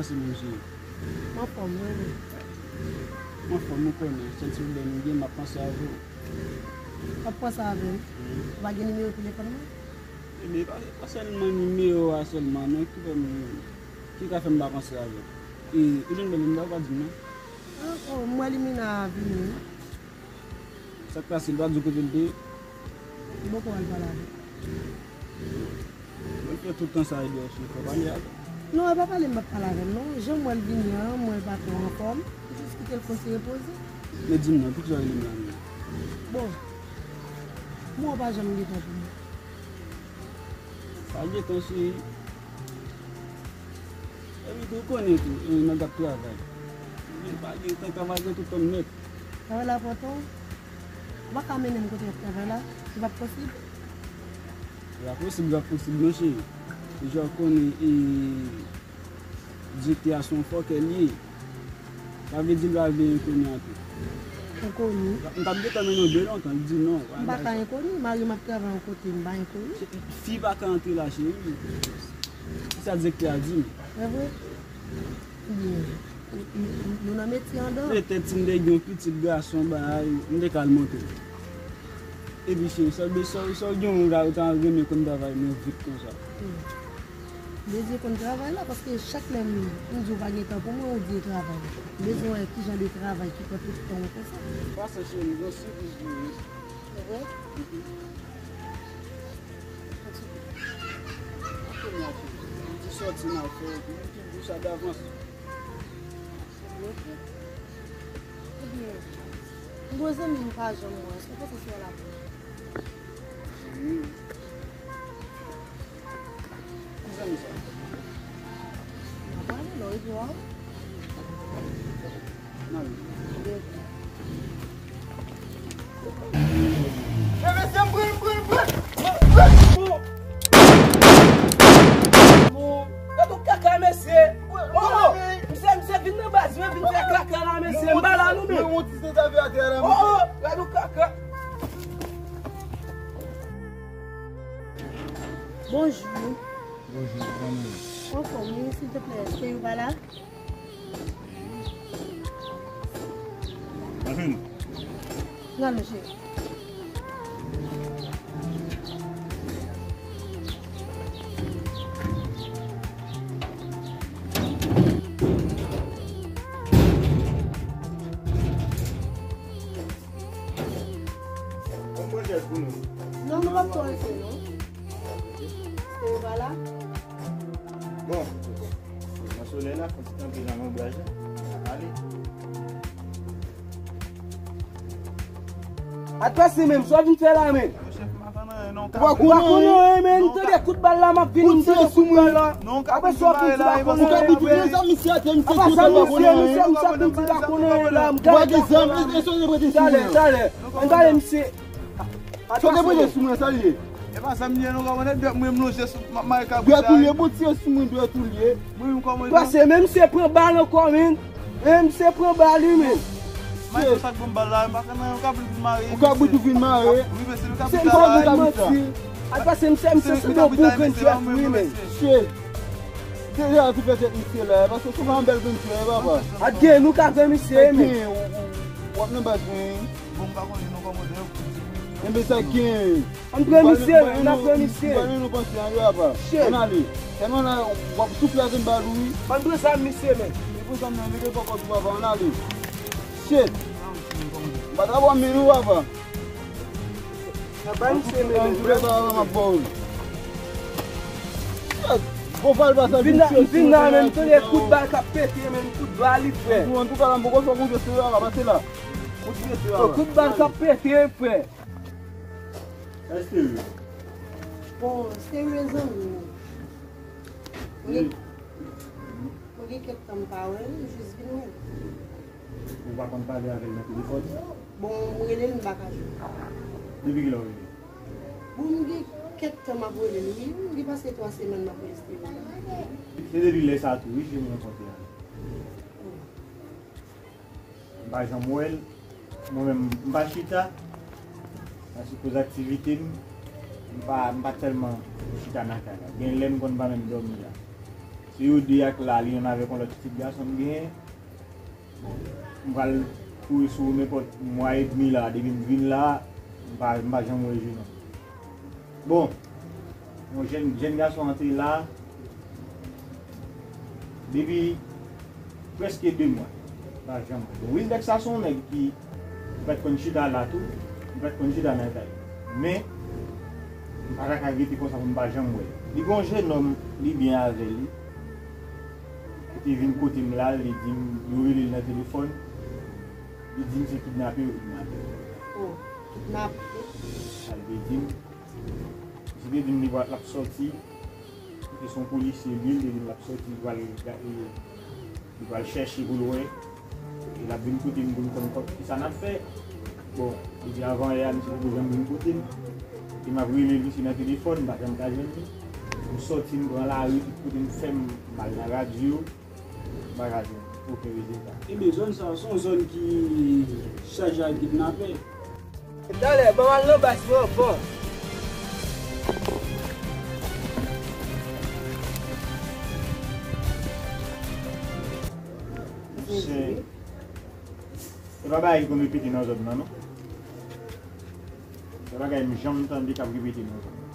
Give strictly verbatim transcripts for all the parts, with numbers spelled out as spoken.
Sinon, cheri. M anfòm, wi, wi. M anfòm, ou konnen. Sèl ti pwoblèm m gen, m ap panse avè w. W ap panse avè m? Wi. Ou pa gen nimewo telefòn mwen? Ebyen, pa, pa sèlman nimewo a sèlman, non, ki fè m, ki ka fè m pa panse avè w. E, ou jwenn bèl moun, ou pa di m, non? Ah, oh, m wè Limena vini, wi. Sa k pase, l pa di w kote l te ye? Li poko al pale avè l. Mwen fè tout tan sa, Elias, li fè pale avè l. Non, e pa pale m p ap pale avè l, non. Jan m wè l vini an, m wè l pa twò anfòm. M jis kite l konn se repoze. Men di m non, poukisa w rele m la menm? Bon, mwen w pa janm gen tan pou mwen. Pa gen tan, cheri. Epi tou, ou konnen tou, e, nèg ap travay. Men pa gen tan, travay gen tout tan nèt. Travay la enpòtan. Ou pa ka mennen m kote y ap travay la? Li p ap posib? Li pa posib, li pa posib non, cheri. Jan w konnen, e, direktè a se yon fòkè li ye. Sa vle di l pral veye enkoni an tou. Enkoni? M t ap gentan mennen w de lontan, li di non. M pa ka enkoni, mari m ap travay yon kote, m pa enkoni. Fi pa ka antre la, cheri. Se sa direktè a di m. Se vre? Ebyen, nou, nou, nou nan metye andan. Petèt si m te gen yon pitit gason, bagay, m te ka al montre l. Epi cheri, sa w, sa w, sa w gen yon la, ou ta renmen konn travay mwen vit konsa. Hmm. Dezi konn travay la, paske chak lè m, m di w pa gen tan pou mwen, ou di e travay. M bezwen wè ki jan de travay ki pran tout tan w konsa. Pase cheri, m gen yon sipriz pou ou. Se vre? Mhm. Kounye a, cheri, m di sòti m ap fè, epi m fin di w sa davans. Ebyen, m gwo zanmi m pa janm wè, èske w panse se yon lapli? Wi. Ki zanmi sa? M ap pale, non, epi w a wè. Nan. Ebyen. Men mesye, m pran, m pran, m pran. Bon. Bon. Gade yon kaka, mesye. Oh, oh. Misye, misye vin nan baz, wi, vin fè kaka la, mesye. M pa la, non, men. Mwen, yon ti sentave atè a la, mesye. Oh, oh. Gade yon kaka. Bonjou. Bonjou, kòman w ye? Anfòm, wi, silteplè, èske ou pa la? Anfin. Nan, mesye. Ban m pran chèz pou nou. Non, nou p ap twò rete, non. Èske yo pa la? Bon, nan solèy la, fò ti kanpe nan lonbraj la. N ap ale. Atras se menm, sa w vin fè la, men? Ou pa konnen anyen, men, m tande kout bal la, m ap vini, m tande kout bal la. Apre sa w ap vin di pa konnen anyen, men. Apa sa misye, misye ap vin di pa konnen anyen la, m gade. Ou pa gen zam, e, e, sonje prete sou mwen. Talè, talè. Ann gade misye. Sonje prete sou mwen, sa l ye. E pa zam li ye, non, kòmandè, dwèt mwen, m lonje sou, m ap mare kabrit la. Dwèt ou l ye, bon, tire sou mwen, dwèt ou l ye. Mwen menm kòman. Pase, men misye pran bal ankò, men. Men misye pran bal, wi, men. Mwen sa k ban m bal la, m pa konn anyen, yon kabrit vin mare. Yon kabrit ou vin mare. Wi, men se yon kabrit la. Misye m pa vin manti. Al pase, misye, misye sanble yon bon grenn dwèt, wi, men. Shit. Deja, tou fè tèt misye la, paske se pa yon bèl grenn dwèt, papa. Ak gen nou ka fè misye, men. Gen, w, w, w ap nan baz mwen. Bon, m pa konnen non kòmandè. Enben sa gen. Ann pran misye, ann ap pran misye. M pa nan nou panse a yo apa. Shit. Ann ale. Tèlman la, w ap soufle ak yon bal, wi. Ann pran zam misye, men. Li pran zam nan, mete kòkòt ou, papa, ann ale. Shit. M pa ta ba w men non, papa. Ann pran zam, m ap ba w. Shit. Gwo bal pa sa. M vin la, m vin la, men m tande kout bal k ap pete, men kout bal li, frè. An tou ka la, m poko fè konfyans, papa, pase la. Kout bal k ap pete, frè. Èske wi? Bon, serye zanmi. Mwen gen, mwen gen kèk tan m pa wè l, m jis vin wè l. Ou pa konn pale avè l nan telefòn? Bon, m rele l, m pa ka jwenn. Depi kilè w rele? Bon, m gen kèk tan m ap rele l, wi. M gen pase twa semèn m ap rele Steven. Se depi lè sa tou, wi, ke m rankontre avè l. M pa janm wè l. Mwen menm, m pa chita. Paske koz aktivite m, m pa, m pa tèlman chita nan kay la. Gen lè m konn pa menm dòmi la. Se yo de a k la, li menm avèk yon lòt ti gason m genyen. M pral kouri sou ou nenpòt mwa edmi la, depi m vin la, m pa, m pa janm wè je non. Bon, yon jèn, jèn gason an te la, depi prèske de mwa. M pa janm wè. Bon, Wildex sa se yon nèg ki m pa t konn chita la tou, m pa t konn chita nan kay. Men, m pa ta ka rete konsa pou m pa janm wè. Li gen yon jennonm, li byen avè li, ki te vin kote m la, li di m, yo rele l nan telefòn, li di m se kidnape yo kidnape l. Oh, kidnape. Sa l te di m, misye te di m li pral, l ap sòti, se yon polisye li, li te di m l ap sòti, li pral, li pral chèche pou l wè. E l ap vin kote m pou n konn kòb kisa n ap fè. Bon, depi avan yè a, misye poko janm vin kote m. E m ap rele misye nan telefòn, m pa janm ka jwenn li. M sòti, m pran lari, tout kote m fè, m al nan radyo, m pa ka jwenn okenn rezilta. Ebyen, zòn sa a, se yon zòn ki chaje ak kidnapè. Talè, ban m al nan baz mwen ankò. Se, se pa bagay ki konn repete nan zòn nan, non. Se bagay m janm tande k ap repete nan zòn nan.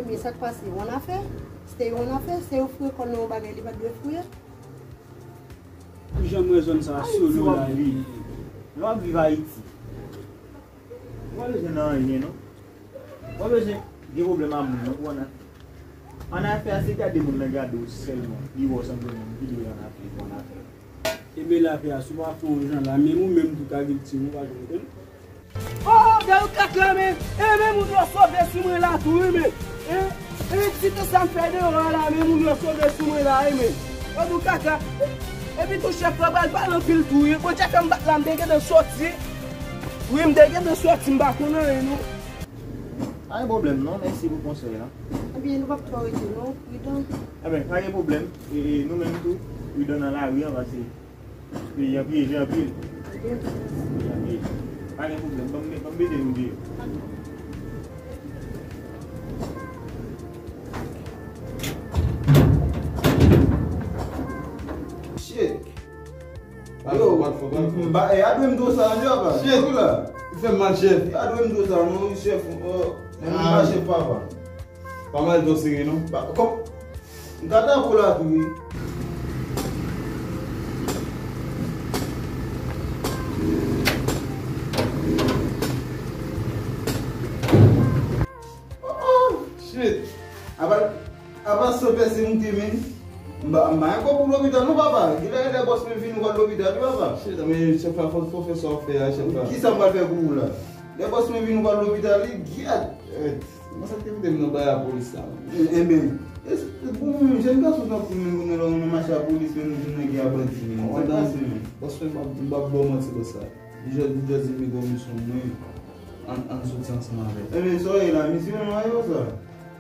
Ebyen, sa k pase? Yon afè? Se te yon afè? Se yo foure kò l nan yon bagay li pa t dwe foure? Ou janm wè zòn sa a solo la, epi lè w ap viv Ayiti, ou pa bezwen nan anyen, non. Ou pa bezwen gen pwoblèm a moun, non, pou ann afè. Ann afè a, se gade moun nan gade w sèlman, li wè w sanble moun ki dwe ann afè, pou ann afè. Ebyen, lapè a, si w pa fè yon jan la, menm ou menm tou ka viktim, ou pa janm konn. Oh, oh, gade yon kaka, men. E, men moun yo sove sou mwen la tou, wi, men. E, e, ti tan sa m fè deyò a la, men moun yo sove sou mwen la, wi, men. Gade yon kaka. Epi tou chèf la pral pale anpil tou, wi. Bondye fè m bat la, m te gentan sòti. Wi, m te gentan sòti, m pa konn anyen, non. Pa gen pwoblèm, non. Mèsi pou konsèy la. Ebyen, nou p ap twò rete, non. Pridan. Ebyen, pa gen pwoblèm. E, e, nou menm tou, pridan nan lari an, paske peyi an pyeje anpil. Peyi an pyeje. Pa gen pwoblèm. Ban m, ban m mete nou deyò. Shit. Yo, m ba, e, a dwe m do sa, non, papa. Shit. Kou la. Ou fè m mal, chèf. A dwe m do sa, non, chèf. Oh, men m pa chèf, papa. Pa mal do sere, non. Ba, kòm, m ka ta kou la tou, wi. Oh, oh, shit. Apa, apa san pèse moute, men. M ba, m ba ankò pou lopital, non, papa. Gilè, lè bòs mwen vini, ou pral lopital, wi, papa. Shit, men chèf la, fò, fò fè sa w fè a, chèf la. Kisa m pral fè pou ou la? Lè bòs mwen vini, ou pral lopital, wi, gyèt. Mwen sa te mete m nan bay a polis la. Enben, bon, jèn gason tankou nou, nou, nou, nou mache a polis, men nou jwenn nèg a bandi, men. Sa pase, men. Bòs mwen, m p ap, m p ap ba w manti, bòs la. Li jis, li jis di m li gon misyon mwen. Ann, ann soti ansanm avè l. Enben, sa w ye la, misye menm a yo sa?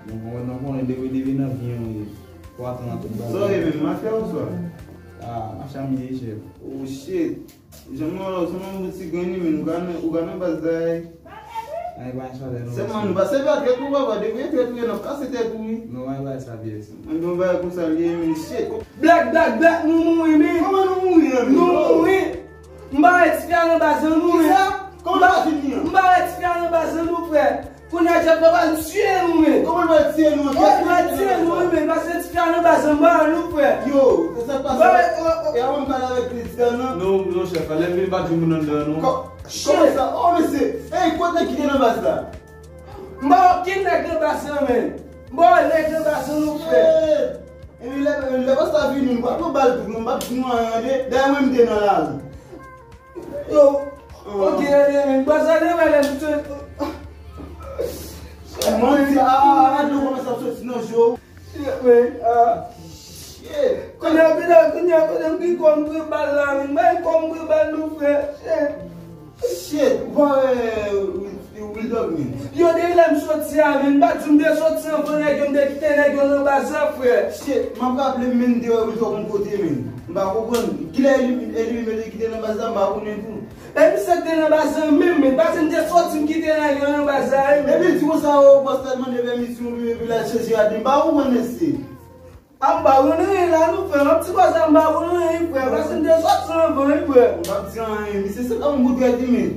Bon, mwen nan konnen depi, depi nan vi an ye. Twa tan tout bagay. Sa w ye menm, mafya ou sa? Ah, mafya m ye, chèf. Oh, shit. Jan mwen wè w, se yon boutik grenn li, men ou ka nan, ou ka nan baz la. Ay, pa chalè, non. Sèlman nou pa sèvi a trèt ou, papa, depi e trèt ou ye, n ap kase tèt ou, wi. Non, ay, pa sa, pyès. Mwen gen yon bagay konsa l ye, men shit. Black, black, black, nou mouri, men. Kòman nou mouri, an? Nou mouri. M pa wè tifi a nan baz la, non, men. Kisa? Kòman nou pa vin li an? M pa wè tifi a nan baz la, non, frè. Kounye a, dyab la pral tiye nou, men. Kòman l pral tiye nou? Oh, l pral tiye nou, wi, men. Pase tifi a nan baz la, m pa wè l, non, frè. Yo, se sa k pase. E avan m pale avèk li, ti dam nan. Non, non, chèf, lè m vin pa di moun anndan, non. Kò-, kòman sa? Oh, mesye. Ey, kote nèg ki te nan baz la? M pa wè okenn nèg nan baz la, men. M pa wè nèg nan baz la, non, frè. Shit. Epi lè, lè bòs la vini, m pa pran bal tou, non, m pa di nou anyen, tande. Dayè mwen, m te nan lari. Yo, ok, ale, men. Bòs ale wè lè m te. Manti, ah, gad nou kòman sa soti nan je w. Shit, men, ah. Shit. Kounye a, kounye a, kounye a, kounye a, m gen kòm pran bal la, men. M pa gen kòm pran bal, non, frè. Shit. Shit, ou pa wè, Will Dog, men. Yo, depi lè m soti a, men, m pa di m te soti anvan nèg yo, m te kite nèg yo nan baz la, frè. Shit, m ap raple m, men, m te wè Will Dog yon kote, men. M pa konprann. Kilè e li, e li menm yo te kite nan baz la, m pa konnen tou. E misye k te nan baz la menm, men, pase m te soti, m kite nèg yo nan baz la, wi, men. Epi l di konsa, o, bòs la mande pèmisyon pou yo, epi l al chèche a di, m pa konprann, mesye. A m pa konn anyen la non frè, yon ti kòz la m pa konn anyen frè, paske m te sòti anvan wi frè. M p ap di anyen, misye se kòm bout gèt li men.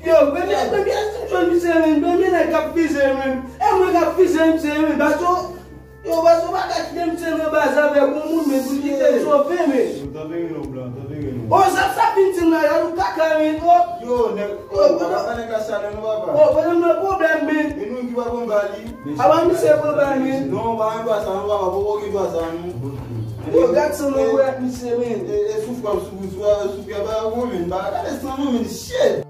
Yo, premye, premye ti jwenn misye men, premye nèg k ap fize men. E mwen k ap fize misye men, paske yo, paske yo pa ka kite misye nan baz avèk yon moun men pou li te sove men. Yo, tanpri non, blan, tanpri non. O, sa, sa vin di m la, y a yon kaka men, o. Yo, nèg, o, papa, nèg la chalè non, papa. O, pandan m nan pwoblèm men. E nou ki pa konn ba li. Apa misye pran bal men? Non, pa gen dwa sa non, papa, poko gen dwa sa non. Yo, gad san nou wè ak misye men. E, e soufri ap soufri, soufri ap soufri, pa bon men, pa gade san non men, shit.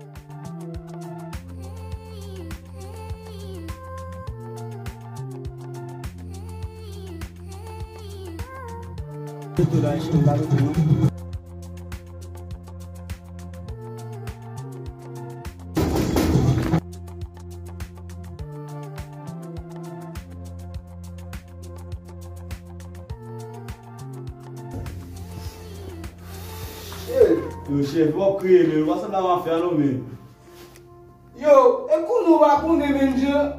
Yo, chèf, w ap kriye, men. W ap sanble a mafya, non, men. Yo, e konnen w pa konnen, men, jan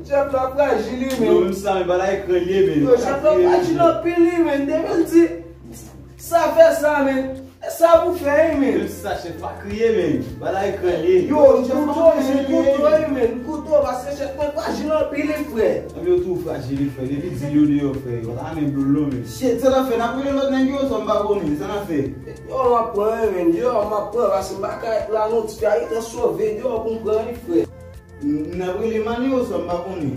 chèf la frajil, wi, men. Yo, menm sa, men, bagay la ekran li ye, men. Yo, chèf la frajil anpil, wi, men. Depi l di sa fè sa, men. E sa pou fè, wi, men. Menm sa, chèf, pa kriye, men. Bagay la ekran li ye. Yo, m kouto, men, m kouto, wi, men. M kouto, paske chèf mwen frajil anpil, wi, frè. Ann yo tou frajil, wi, frè. Depi di yo deyò, frè. Yo pa ta renmen bloulou, men. Shit, sa n ap fè? N ap rele lòt nèg yo, sa m pa konnen. Sa n ap fè? Yo, m ap pran, wi, men. Yo, m ap pran, paske m pa ka ret la, non. Ti fi a gentan sove deyò pou m pran li, frè. N ap rele Mani oswa m pa konnen.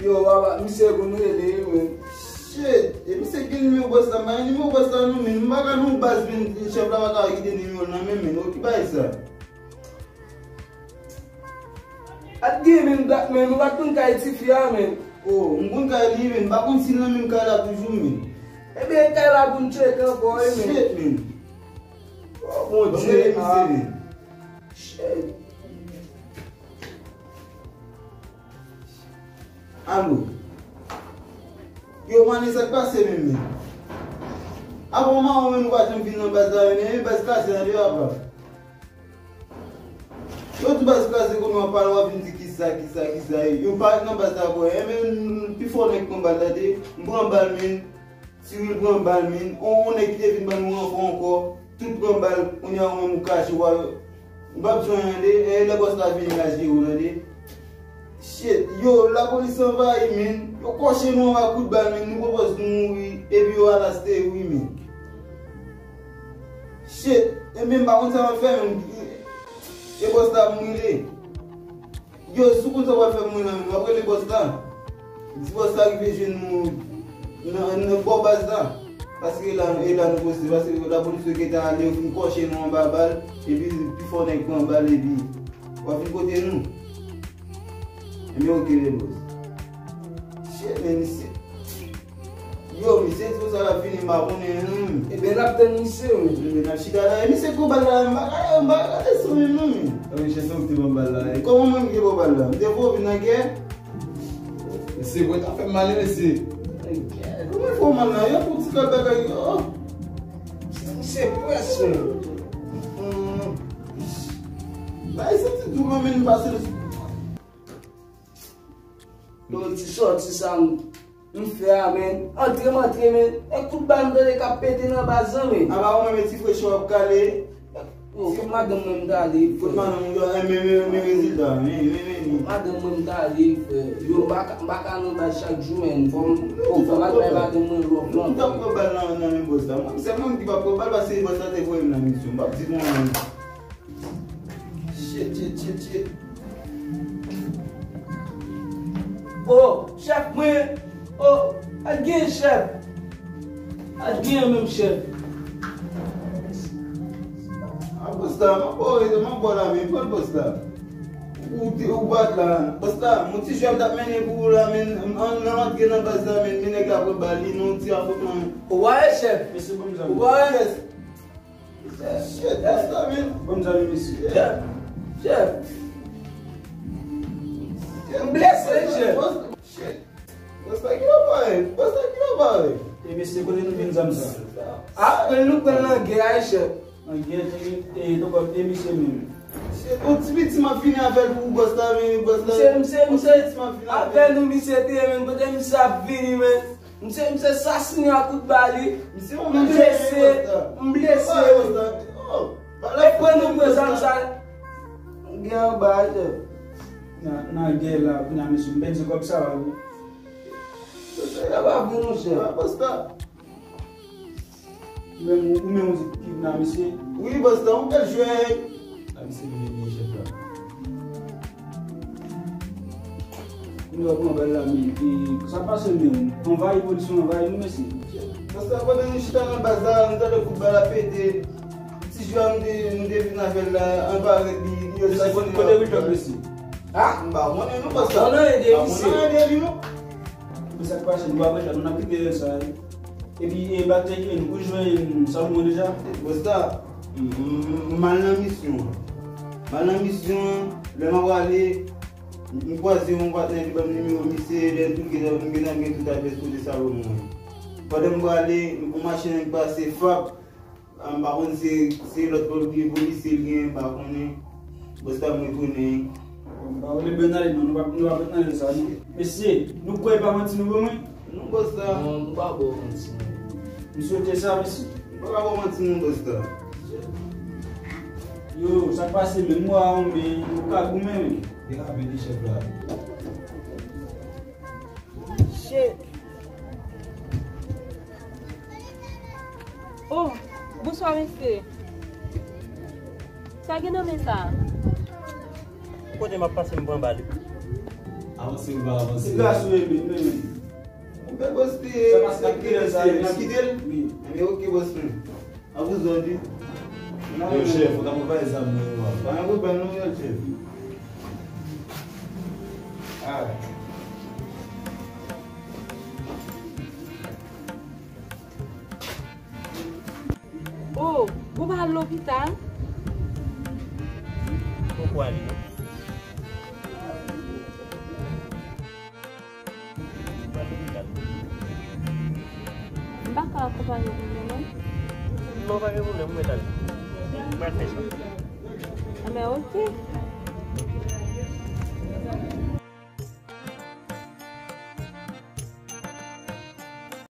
Yo, papa, misye konn rele, wi, men. Shit! E misye gen nimewo bòs la? M pa gen nimewo bòs la, non, men. M pa ka nan yon baz, men, chèf la pa ka kite nimewo l nan men m, men. Okipe sa. At gen, men, dat, men, nou pa t konn kay tifi a, men. O, m konn kay li, men. M pa konn si l nan menm kay la toujou, men. Ebyen, kay la pou n tcheke ankò, wi, men. Shit, men. O, Bondye, men. Shit. Alo. Yo, Mani, sa k pase menm, men? Apa w mawon, men, ou pa janm vin nan baz la, men, men baz kraze an deyò, apa. Yo di baz kraze, kounye a w ap pale, w ap vin di kisa, kisa, kisa. Yo pa ret nan baz la ankò. Enben, pi fò nèg pran bal la, tande. M pran bal, men. Ti Wil pran bal, men. On, on nèg ki te vin ban nou ranfò ankò. Tout pran bal. Kounye a, ou menm ou kache, w a, ou p ap jwenn anyen, tande. E lè bòs la vini, l a jere w, tande. Shit, yo, lapolis anvayi, men. Yo kòche nou anba kout bal, men. Nou pwopòz nou mouri. Epi yo alaste, wi, men. Shit, e men m pa konn sa m ap fè, men. E bòs la pou m rele. Yo, si w konn sa w pral fè pou mwen la, men w ap rele bòs la. Di bòs la rive jwenn nou nan, nan bò baz la. Paske e la, e la nou poste, paske lapolis yo gentan ale, yo fin kòche nou anba bal, epi pi fò nèg pran bal, epi w ap vin kote nou. Ebyen, oke, le bòs. Shit, men, misye. Yo, misye di konsa l ap vini, m pa konnen, non. Ebyen, n ap tann misye, wi. Ebyen, n ap chita la. E misye k pran bal la, m pa ka, m pa ka desann menm, non, men. Ebyen, se ou ki te pran bal la, e? Kòman mwen ki te pran bal la? M te voye w vin nan gè? Mesye, bwè, ta fè m mal, wi, mesye. Kòman fè w mal la? Yon kou ti kòb bagay, oh. Misye près, men. Hmm. Bay santi dou, men, m pase l. Yon ti sòti sa m, m fè a, men. Antre m antre, men. E kout bal m tande k ap pete nan baz lan, men. Apa ou menm e ti frechè w ap kale? Yo, kot madanm mwen m t ale, frè? Kot madanm ou, e, men, men, men rezilta, men, men, men, men. Kot madanm mwen m t ale, frè? Yo, m pa ka, m pa ka nan baz chak jou, men. Fò m, o, fò m al bay madanm mwen lòv lan. Ou t ap pran bal nan, nan men bòs la. Mwen, se mwen ki pa pran bal, paske bòs la te voye m nan misyon. M p ap di nou anyen. Shit, shit, shit, shit. O, chèf mwen. O, al gen chèf. Al gen menm chèf. A bòs la, m ap ba w rezon, m ap ba w la men, pran bòs la. Ou te, ou bat la. Bòs la, mon ti jwèt m t ap mennen pou ou la men, an, nan antre nan baz la men, men nèg la pran bal li, non, ti afwontman. Ou pa wè chèf? Mesye, bon, ou pa wè? Shit, bòs la, men. Bon, zanmi, mesye. Chèf, chèf. M blese, wi, chèf. Bòs, shit. Bòs la, ki la parèt? Bòs la, ki la parèt? E, mesye, kote nou jwenn zam sa? A, men nou pran nan gè a, wi, chèf. Nan gè, e, e, donk, e, mesye menm. Se yon ti piti m ap vini avè l pou ou, bòs la, men, bòs la. Misye, misye, misye, avè nou, misye te ye, men, kote misye ap vini, men. Misye, misye sasinen ak kout bal, wi. M blese, m blese, wi. E pran nou pran zam sa. Gen anba, chèf. Nan, nan gè la, kounye a, mesye, m pèdi kòb sa, wi. Sa pa bon, non, chèf. Bòs la. Ou menm, ou menm ou di kidnap misye? Wi, bòs la, yon bèl jwèt. A, misye vin vini, chèf la. Kounye a pran bal la, men, e, sa pase menm. Anvayi, polis yo anvayi nou, mesye. Bòs la, pandan nou chita nan baz la, nou tande kout bal la pete. Ti jwè a nou te, nou te vin avè l la, anba rèd li, li yo sasinen. Kote Wiltòk, mesye? A? M pa konnen, non, bòs la. Konnen ede misye. Konnen ede li, non. Men sa k pase, nou pa prete, nou n ap kite sa, wi. Epi, e, batè ki nou pou jwenn Salomon deja? Bòs la, m, m, m al nan misyon. M al nan misyon, lè m ap prale, m, m kwaze yon patnè ki ban m nimewo misye, lè m tou gentan, m gentan gen tout adrès kote Salomon ye. Pandan m prale, m pran machin nan ki pase, fap, a, m pa konn se, se lòt pòl oubyen polisye l gen, m pa konnen. Bòs la, m retounen. Bon, pa rele Bernard, non, nou pa, nou pa pran nan sa, non. Mesye, nou kwè pa manti nou ban mwen? Non, bòs la. Non, nou pa ba w manti, non. M swete sa, mesye. Nou pa ka ba w manti, non, bòs la. Yo, sa k pase menm, mwa, men, nou ka goumen, wi. Degaje de chèf la. Shit. Oh, bonswa, mesye. Sa gen nan men sa? Kote m ap pase, m pran bal. Avanse, ou pa avanse. Se gras ou ye, men, men, men. Ou fè bòs li, sa pase, sa kite l, sa, n ap kite l? Wi. Ebyen, oke, bòs mwen. A vous autres. Yo, chèf, ou ta pran zam mwen, yo. Pa gen pwoblèm, non, yo, chèf. Ah. Oh, ou pa al lopital? Poko ale, non. M pa ka akonpanye ou, non. Non, pa gen pwoblèm, mwen ale. Mwen al fè sa. Enben, oke.